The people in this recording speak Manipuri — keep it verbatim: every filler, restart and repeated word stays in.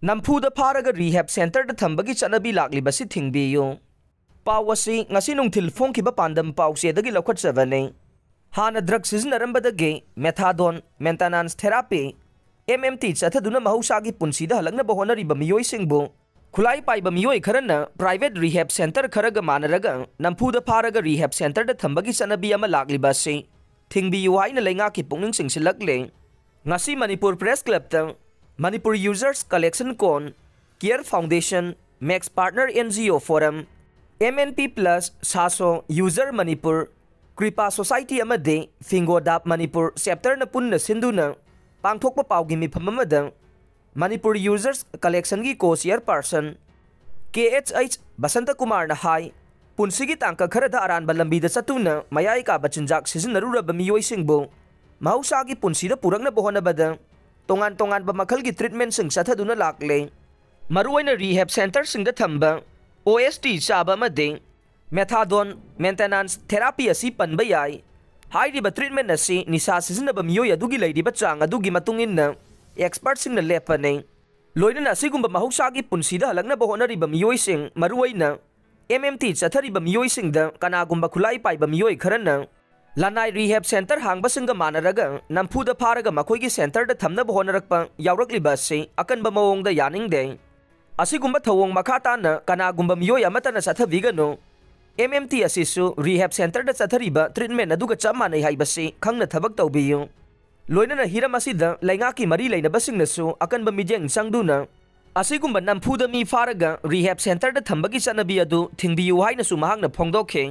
ꯅꯝꯐꯨꯗ ꯐꯥꯔꯒ rehab centreꯗ ꯊꯝꯕꯒꯤ ꯆꯠꯅꯕꯤ ꯂꯥꯛꯂꯤꯕꯁꯤ ꯊꯤꯡꯕꯤꯌꯨ꯫ ꯄꯥꯎ ꯑꯁꯤ ꯉꯁꯤ ꯅꯨꯡꯊꯤꯜ ꯐꯣꯡꯈꯤꯕ ꯄꯥꯟꯗꯝ ꯄꯥꯎꯆꯦꯗꯒꯤ ꯂꯧꯈꯠꯆꯕꯅꯤ꯫ ꯍꯥꯟꯅ drug ꯁꯤꯖꯤꯟꯅꯔꯝꯕꯗꯒꯤ methadone, maintenance therapy, M M T ꯆꯠꯊꯗꯨꯅ ꯃꯍꯧꯁꯥꯒꯤ ꯄꯨꯟꯁꯤꯗ ꯍꯜꯂꯛꯅꯕ ꯍꯣꯠꯅꯔꯤꯕ ꯃꯤꯑꯣꯏꯁꯤꯡꯕꯨ ꯈꯨꯠꯂꯥꯏ ꯄꯥꯏꯕ ꯃꯤꯑꯣꯏ ꯈꯔꯅ private rehab centre ꯈꯔꯒ ꯃꯥꯟꯅꯔꯒ ꯅꯝꯐꯨꯗ ꯐꯥꯔꯒ rehab centreꯗ ꯊꯝꯕꯒꯤ ꯆꯠꯅꯕꯤ ꯑꯃ ꯂꯥꯛꯂꯤꯕ ꯑꯁꯤ ꯊꯤꯡꯕꯤꯌꯨ ꯍꯥꯏꯅ ꯂꯩꯉꯥꯛꯀꯤ ꯄꯨꯛꯅꯤꯡ ꯆꯤꯡꯁꯤꯜꯂꯛꯂꯦ꯫ ꯉꯁꯤ Manipur Press Clubꯇ Manipur Users Collection Con, Care Foundation, Max Partner N G O Forum, M N P plus, SASO, User Manipur, Kripa Society ꯑꯃꯗꯤ Fingodap Manipur Chapterꯅ ꯄꯨꯟꯅ ꯁꯤꯟꯗꯨꯅ ꯄꯥꯡꯊꯣꯛꯄ ꯄꯥꯎꯒꯤ ꯃꯤꯐꯝ ꯑꯃꯗ Manipur Users Collectionꯒꯤ Co-Chairperson K H H Basanta ꯀꯨꯃꯥꯔꯅ ꯍꯥꯏ, ꯄꯨꯟꯁꯤꯒꯤ ꯇꯥꯡꯀꯛ ꯈꯔꯗ ꯑꯔꯥꯟꯕ ꯂꯝꯕꯤꯗ ꯆꯠꯇꯨꯅ ꯃꯌꯥꯏ ꯀꯥꯕ ꯆꯤꯟꯖꯥꯛ ꯁꯤꯖꯤꯟꯅꯔꯨꯔꯕ ꯃꯤꯑꯣꯏꯁꯤꯡꯕꯨ ꯃꯍꯧꯁꯥꯒꯤ ꯄꯨꯟꯁꯤꯗ ꯄꯨꯔꯛꯅꯕ ꯍꯣꯠꯅꯕꯗ ꯇꯣꯉꯥꯟ ꯇꯣꯉꯥꯟꯕ ꯃꯈꯜꯒꯤ treatmentꯁꯤꯡ ꯆꯠꯊꯗꯨꯅ ꯂꯥꯛꯂꯦ꯫ ꯃꯔꯨꯑꯣꯏꯅ rehab centreꯁꯤꯡꯗ ꯊꯝꯕ O S T ꯆꯥꯕ ꯑꯃꯗꯤ methadone, maintenance therapy ꯑꯁꯤ ꯄꯟꯕ ꯌꯥꯏ꯫ ꯍꯥꯏꯔꯤꯕ treatment ꯑꯁꯤ ꯅꯤꯁꯥ ꯁꯤꯖꯤꯟꯅꯕ ꯃꯤꯑꯣꯏ ꯑꯗꯨꯒꯤ ꯂꯩꯔꯤꯕ ꯆꯥꯡ ꯑꯗꯨꯒꯤ ꯃꯇꯨꯡ ꯏꯟꯅ expertꯁꯤꯡꯅ ꯂꯦꯞꯄꯅꯤ꯫ ꯂꯣꯏꯅꯅ ꯑꯁꯤꯒꯨꯝꯕ ꯃꯍꯧꯁꯥꯒꯤ ꯄꯨꯟꯁꯤꯗ ꯍꯜꯂꯛꯅꯕ ꯍꯣꯠꯅꯔꯤꯕ ꯃꯤꯑꯣꯏꯁꯤꯡ, ꯃꯔꯨꯑꯣꯏꯅ M M T ꯆꯠꯊꯔꯤꯕ ꯃꯤꯑꯣꯏꯁꯤꯡꯗ ꯀꯅꯥꯒꯨꯝꯕ ꯈꯨꯠꯂꯥꯏ ꯄꯥꯏꯕ ꯃꯤꯑꯣꯏ ꯈꯔꯅ ꯂꯅꯥꯏ rehab centre ꯍꯥꯡꯕꯁꯤꯡꯒ ꯃꯥꯟꯅꯔꯒ ꯅꯝꯐꯨꯗ ꯐꯥꯔꯒ ꯃꯈꯣꯏꯒꯤ centreꯗ ꯊꯝꯅꯕ ꯍꯣꯠꯅꯔꯛꯄ ꯌꯥꯎꯔꯛꯂꯤꯕ ꯑꯁꯤ ꯑꯀꯟꯕ ꯃꯑꯣꯡꯗ ꯌꯥꯅꯤꯡꯗꯦ꯫ ꯑꯁꯤꯒꯨꯝꯕ ꯊꯧꯑꯣꯡ ꯃꯈꯥ ꯇꯥꯅ ꯀꯅꯥꯒꯨꯝꯕ ꯃꯤꯑꯣꯏ ꯑꯃꯠꯇꯅ ꯆꯠꯊꯕꯤꯒꯅꯨ꯫ M M T ꯑꯁꯤꯁꯨ rehab centreꯗ ꯆꯠꯊꯔꯤꯕ treatment ꯑꯗꯨꯒ ꯆꯞ ꯃꯥꯟꯅꯩ ꯍꯥꯏꯕꯁꯤ ꯈꯪꯅ ꯊꯕꯛ ꯇꯧꯕꯤꯌꯨ꯫ ꯂꯣꯏꯅꯅ ꯍꯤꯔꯝ ꯑꯁꯤꯗ ꯂꯩꯉꯥꯛꯀꯤ ꯃꯔꯤ ꯂꯩꯅꯕꯁꯤꯡꯅꯁꯨ ꯑꯀꯟꯕ ꯃꯤꯠꯌꯦꯡ ꯆꯪꯗꯨꯅ ꯑꯁꯤꯒꯨꯝꯕ ꯅꯝꯐꯨꯗ ꯃꯤ ꯐꯥꯔꯒ rehab centreꯗ ꯊꯝꯕꯒꯤ ꯆꯠꯅꯕꯤ ꯑꯗꯨ ꯊꯤꯡꯕꯤꯌꯨ ꯍꯥꯏꯅꯁꯨ ꯃꯍꯥꯛꯅ ꯐꯣꯡꯗꯣꯛꯈꯤ꯫